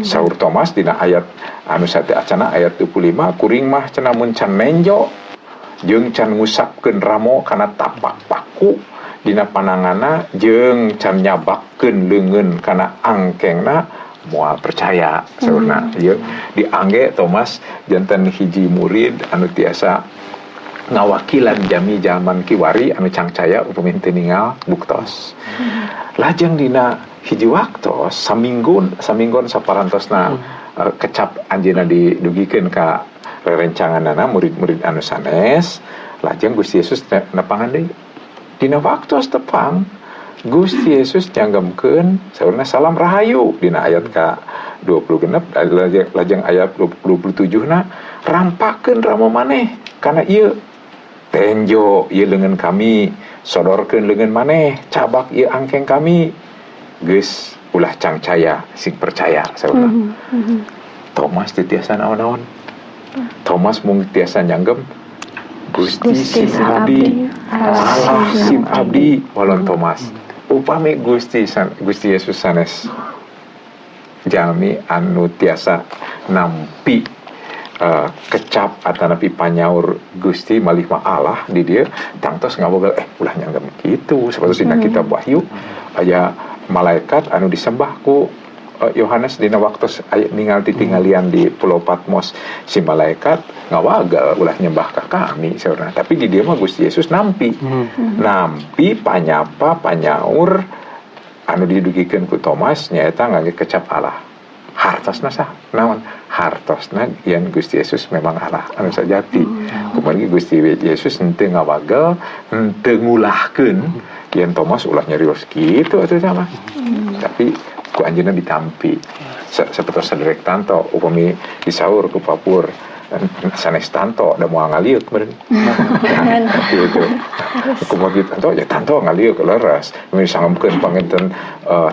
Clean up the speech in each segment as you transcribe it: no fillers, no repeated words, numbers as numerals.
Saur Thomas dina ayat anu sateuacana ayat 25 kuring mah cenah mun can nenjo jeung can ngusapkeun ramo kana tapak paku dina pananganna jeung can nyabakkeun leungeun kana angkengna moal percaya saurna. Ieu diangge Thomas janten hiji murid anu tiasa ngawakilan jami zaman kiwari anu cangcaya upami teu ningal buktos. Lajeng dina hiji waktos saminggon saparantosna kecap anjeunna didugikeun ka rerencanganana murid-murid anu sanes, lajeng Gusti Yesus nepangan deui. Dina waktos tepang Gusti Yesus nyanggemkeun saurna salam rahayu dina ayat ka 26 lajeng ayat 27 na rampakeun ramo maneh kana ieu tenjo ieu leungeun kami, sodorkeun leungeun maneh, cabak ieu angkeng kami, geus ulah cangcaya sing percaya saurna. Thomas teu tiasa naon-naon. Thomas mung tiasa nyanggem Gusti sim abdi, Allah sim abdi walon Thomas. Upami Gusti Yesus sanes jalmi anu tiasa nampi kecap atanapi panyaur Gusti malih mah Allah di dieu tangtos ngabogel ulah nyanggem kitu sapertos dina kitab Wahyu aya malaikat anu disembah ku Yohanes dina waktos aya ningal titinggalian di Pulau Patmos si malaikat ngawagal ulah nyembah ka kami saurna, tapi di dieu mah Gusti Yesus nampi nampi panyapa panyaur anu didugikeun ku Thomas nyaeta ngangge kecap Allah. Hartosna sah naon hartosna yen Gusti Yesus memang Allah anu sajati. Kumargi Gusti Yesus henteu ngawagel henteu ngulahkeun yen Thomas ulah nyarios kitu atuh sama. Tapi ku anjeunna ditampi sapertos saderek tanto upami disaur ku papur sanes tanto da moal ngaliuk meureun. Gitu. Kumargi tanto ya tanto ngaliuk leres upami sangemkeun panginten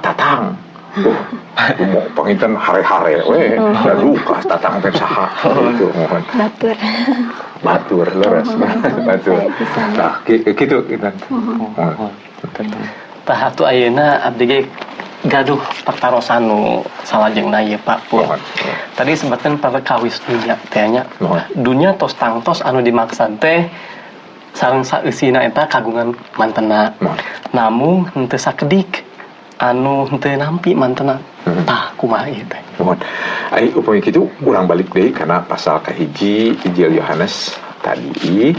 tatang. Mau panginten hare-hare we da luka tatang teh saha gitu mohon. Batur. Batur leres. Batur. Tah kitu kitu. Tah atuh ayeuna abdi ge gaduh pertarosan nu salajengna ieu Pak Pur. Tadi sebutkan perkawis dunya teh nya. Dunya tos tangtos anu dimaksad teh sareng saeusina eta kagungan mantena. Namung henteu sakedik anu henteu nampi mantena. Tah kumaha ieu teh? Mohon. Ari upami kitu urang balik deui kana pasal kahiji Injil Yohanes tadi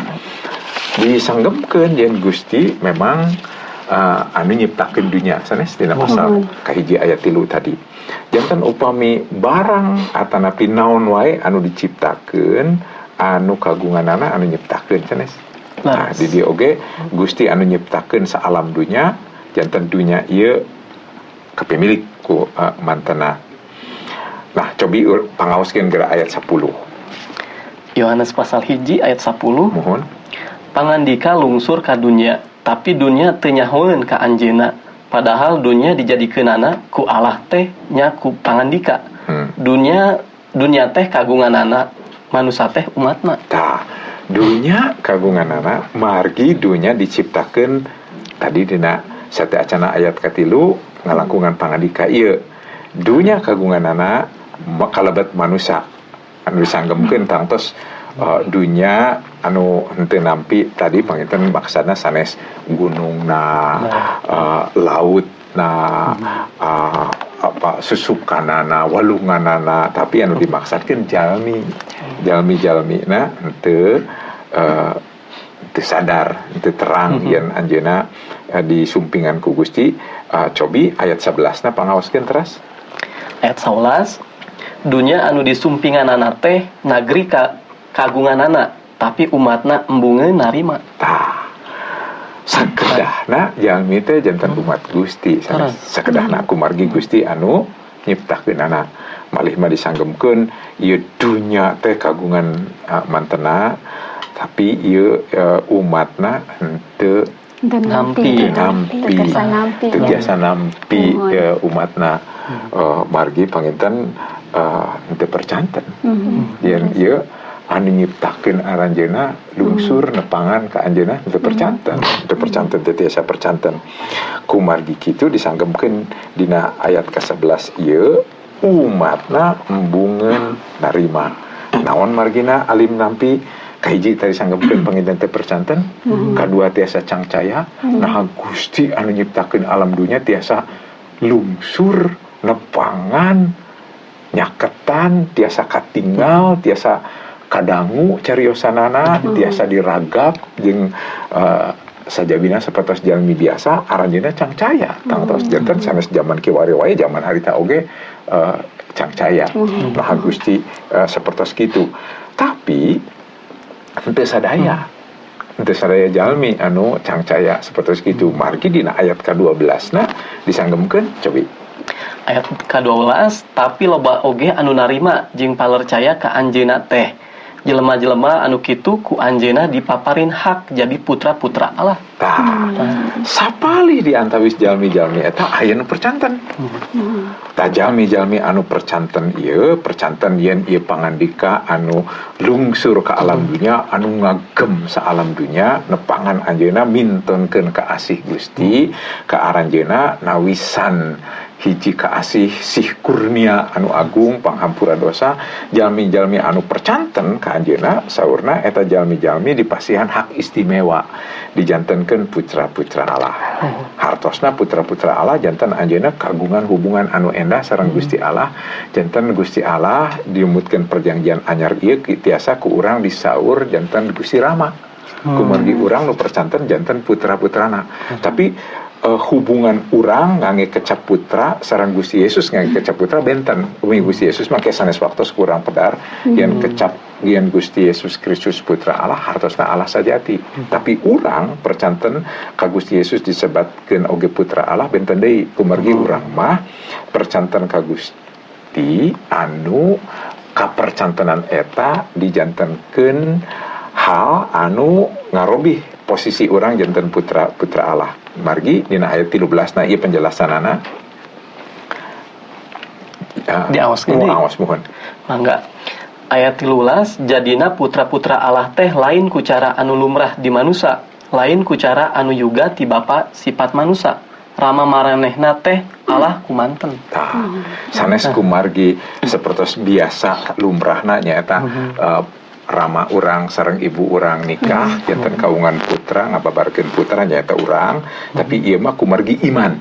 disanggemkeun yen Gusti memang anu nyiptakeun dunya sanes dina pasal kahiji ayat 3 tadi. Janten upami barang atanapi naon wae anu diciptakeun anu kagunganana anu nyiptakeun sanes. Nah, di dieu oge Gusti anu nyiptakeun saalam dunya, janten dunya ieu kapimilik ku mantena. Nah, cobi pangaoskeun geura ayat 10. Yohanes pasal 1 ayat 10. Mohon. Pangandika lungsur ka dunya, tapi dunya teu nyahoeun ka anjeunna, padahal dunya dijadikeunana ku Allah teh nya ku pangandika. Dunya teh kagunganana, manusa teh umatna. Tah, dunya kagunganana margi dunya diciptakeun tadi dina sateuacana ayat katilu ngalangkungan pangandika ieu. Dunya kagunganana kalebet manusa anu disanggemkeun tangtos dunya anu henteu nampi tadi panginten maksana sanes gunungna, lautna, apa susukanana, walunganana, tapi anu dimaksudkeun jalmi. Jalmi-jalmina henteu teu sadar, henteu terang yen anjeunna disumpingan ku Gusti. Cobi ayat 11 na pangaoskeun teras. Ayat 11, dunya anu disumpinganana teh nagri ka kagunganana, tapi umatna embungeun narima. Tah, sakedahna jalmi teh janten umat Gusti. Sakedahna kumargi Gusti anu nyiptakeunana. Malih mah disanggemkeun ieu dunya teh kagungan mantena, tapi ieu umatna henteu nampi, teu biasa nampi umatna. Margi panginten henteu percanten. Yen ieu anu nyiptakeun aranjeuna lungsur nepangan ka anjeunna teu percanten, teu percanten teu tiasa percanten. Kumargi kitu disanggemkeun dina ayat ka-11 ieu Umatna embungeun narima. Naon margina alim nampi? Kahiji tadi sanggemkeun panginten teh percanten, kadua tiasa cangcaya, nah Gusti anu nyiptakeun alam dunya tiasa lungsur, nepangan, nyaketan, tiasa katinggal, tiasa kadangu cariosanana, tiasa diragap jeung sajabina sapertos jalmi biasa aranjeunna cangcaya. Tangtos janten sanes jaman kiwari wae, jaman harita oge cangcaya. Nah Gusti sapertos kitu. Tapi henteu sadaya, henteu sadaya jalmi anu cangcaya sapertos kitu. Margi dina ayat ka-12 na disanggemkeun cobi. Ayat ka-12, tapi loba oge anu narima jeung palercaya ka anjeunna teh. Jelema-jelema anu kitu ku anjeunna dipaparin hak jadi putra-putra Allah. Tah, sapali di antawis jalmi-jalmi eta aya nu percanten. Tah jalmi-jalmi anu percanten ieu, percanten yen ieu pangandika anu lungsur ka alam dunya, anu ngagem sa alam dunya, nepangan anjeunna mintonkeun ka asih Gusti, ka aranjeunna nawisan hiji kaasih sih kurnia anu agung panghampura dosa. Jalmi-jalmi anu percanten ka anjeunna saurna eta jalmi-jalmi dipasihan hak istimewa, dijantenkeun putra-putra Allah. Hartosna putra-putra Allah janten anjeunna kagungan hubungan anu endah sareng Gusti Allah. Janten Gusti Allah diumutkeun perjanjian anyar ieu tiasa ku urang disaur janten Gusti Rama. Kumargi urang nu percanten janten putra-putrana. Tapi hubungan urang ngangge kecap putra sareng Gusti Yesus ngangge kecap putra benten. Umi Gusti Yesus make sanes waktos kurang pedar yen kecap yen Gusti Yesus Kristus putra Allah hartosna Allah sajati. Tapi urang percanten ka Gusti Yesus disebatkeun oge putra Allah benten deui. Kumargi urang mah percanten ka Gusti anu kapercantenan eta dijantenkeun hal anu ngarobih posisi urang janten putra-putra Allah. Margi dina ayat 13 na ieu penjelasanana. Diawaskeun deui. Awas mohon. Mangga. Ayat 13 jadina putra-putra Allah teh lain ku cara anu lumrah di manusa, lain ku cara anu yuga ti bapa sifat manusa. Rama maranehna teh Allah kumanten. Tah, sanes kumargi sapertos biasa lumrahna nyaeta rama urang sareng ibu urang nikah janten kaungan putra ngababarkeun putra nyaeta urang, tapi ieu mah kumargi iman.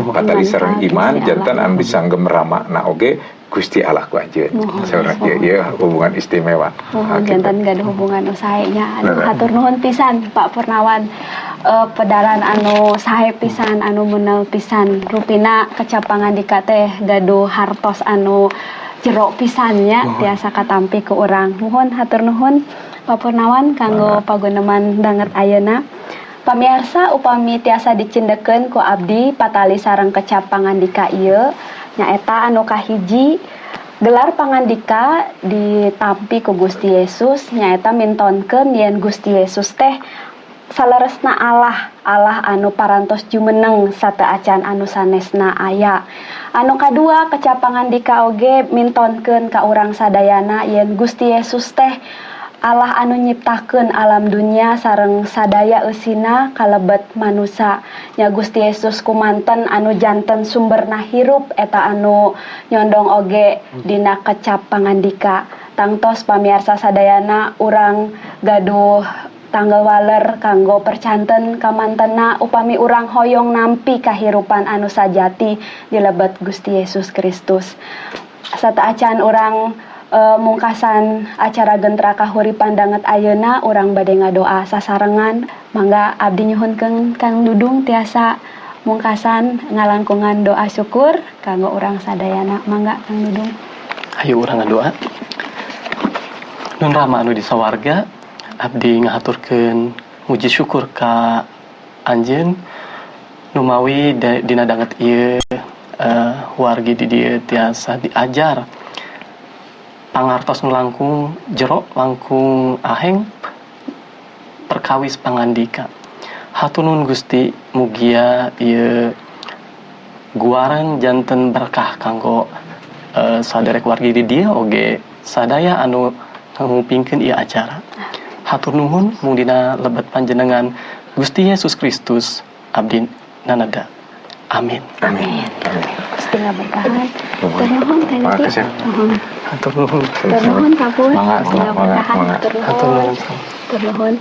Patali sareng iman janten anu disanggem rama na oge Gusti Allah ku anjeun. Saurna kieu ieu hubungan istimewa. Janten gaduh hubungan nu sae nya. Aduh hatur nuhun pisan Pak Purnawan. Pedaran anu sae pisan anu meunal pisan rupina kecap pangandika teh gaduh hartos anu jero pisannya tiasa katampi ku urang. Nuhun hatur nuhun Pak Purnawan kanggo paguneman danget ayeuna. Pamiarsa upami tiasa dicindekeun ku abdi patali sareng kecap pangandika ieu nyaeta anu kahiji gelar pangandika ditampi ku Gusti Yesus nyaeta mintonkeun yen Gusti Yesus teh saleresna Allah, Allah anu parantos jumeneng sateuacan anu sanesna aya. Anu kadua kecap pangandika oge mintonkeun ka urang sadayana yen Gusti Yesus teh Allah anu nyiptakeun alam dunya sareng sadaya eusina kalebet manusa. Nya Gusti Yesus kumanten anu janten sumberna hirup eta anu nyondong oge dina kecap pangandika. Tangtos pamiarsa sadayana urang gaduh tanggal waler kanggo percanten kamantena upami urang hoyong nampi kahirupan anu sajati dilebet Gusti Yesus Kristus. Sateuacan urang mungkasan acara Gentra Kahuripan danget ayeuna urang bade ngadoa sasarengan. Mangga abdi nyuhunkeun Kang Dudung tiasa mungkasan ngalangkungan doa syukur kanggo urang sadayana. Mangga Kang Dudung. Ayo urang ngadoa. Nun Rama anu di sawarga, abdi ngahaturkeun muji syukur ka anjeun numawi dina danget ieu wargi di dieu tiasa diajar pangartos nu langkung jero langkung aheng perkawis pangandika. Hatur nuhun Gusti, mugia ieu guaran janten berkah kanggo saderek wargi di dieu oge sadaya anu ngupingkeun ieu acara. Hatur nuhun mung dina lebet panjenengan Gusti Yesus Kristus abdi nanada. Amin. Amin. Amin. Gusti ngaberkahan. Hatur nuhun Teh Teti. Hatur nuhun. Hatur nuhun Pak Pur. Mangga, mangga, mangga. Hatur nuhun. Hatur nuhun.